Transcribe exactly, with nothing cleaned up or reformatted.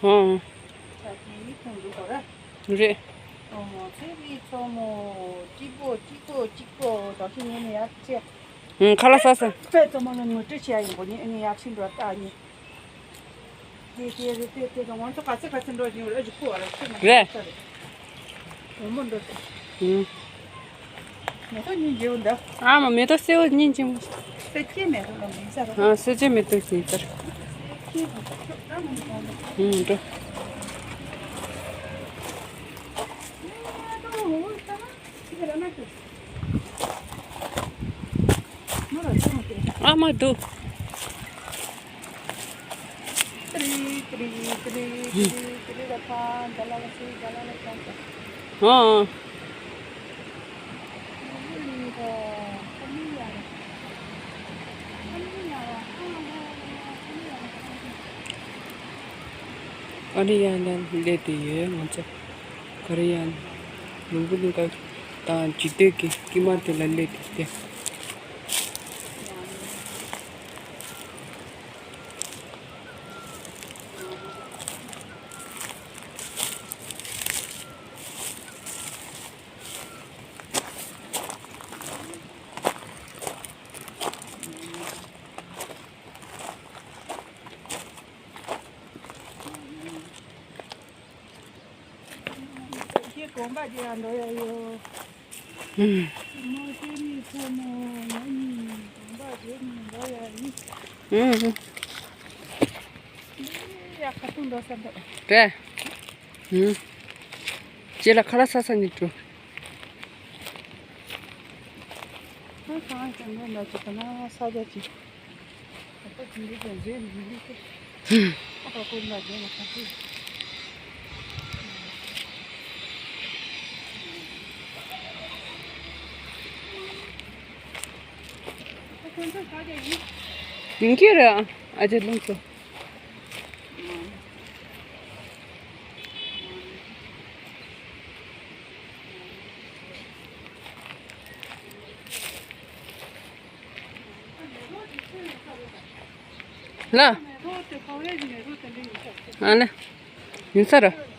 ཨང་། ཆ་ཅིག་ཁུངས་འདུག་གོ་ར། རེད། ཨོ་མོ་ཚེ་བའི་མཚོ་མོ་གཅིག་པོ་གཅིག་པོ་གཅིག་པོ་དོག་ཤི་ཉེ་ནས་ཡར་ཆེ། ཨང་། ཁ་ལག་ཟ་ས། པད་མཚོ་མོ་ལ་ངོ་སྤྲོད་བྱེད་ཡ་ཡིན་པོ་ནི་ཨ་ནི་ཡར་ཕྱིན་འགྲོ་ལྟ་ནི། དེ་དེ་རེད་དེ་དེ་དང་ང་ཚོ་ག་ཚོད་ག་ཚོད་འགྲོ་བཞིན་རེད་ཨ་ཅིག་ཁུ་བ་ལ་ཁྱོད་མ་རེད། ཁྱོད་མ་འགྲོ་ཟེར། ཨང་། མེ་ཏོག་སྙིང་རྗེ་བོ་འདུག་ཨ་མ་མེ་ཏོག་སེར་པོ་སྙིང་རྗེ་མོ། སེར་སྐྱའི་མེ་ཏོག་ལ་མིན་ས་རོ། ཨ་སེར་སྐྱའི་མེ་ཏོག་ཟེར་ཚར། ཨང་འགྲོ། ཨ་མ་འདུག་ཨང་། ཨ་རི་ཡ་ལ་སླེབས་དུས་ཡོད་ང་ཚོ། ཀོ་རི་ཡ་ལུང་པ་ལུང་པ་དང་ཇི་སྟོད་ཀྱི་དཀྱིལ་མ་དེ་ལ་སླེབས་དུས་དེ། ཁྱེད་དགོན་པ་དེ་ཡང་འགྲོ་ཡ་ཡོད། ཨང་། མོ་ཁྱེད་ནི་ཚོ་མོ་ང་ནི་དགོན་པ་དེ་ནི་འགྲོ་ཡ་ཡིན། ཨང་། ཡ་ཁ་ཐུག་འགྲོ་ས་འདུག་རེད། ཨང་། ཁྱེད་ལ་ཁ་ལག་ཟ་ས་ནི་འགྲོ། ཨ་གང་ཡང་མེད་ན་ཅིག་ག་ན་ས་རྒྱ་ཅིག་ཡིན་གྱི་རེད། ཨ་ཅེ་ལུང་ཚོ། ལ། ཨ་ལ། ཡིན་ས་ར།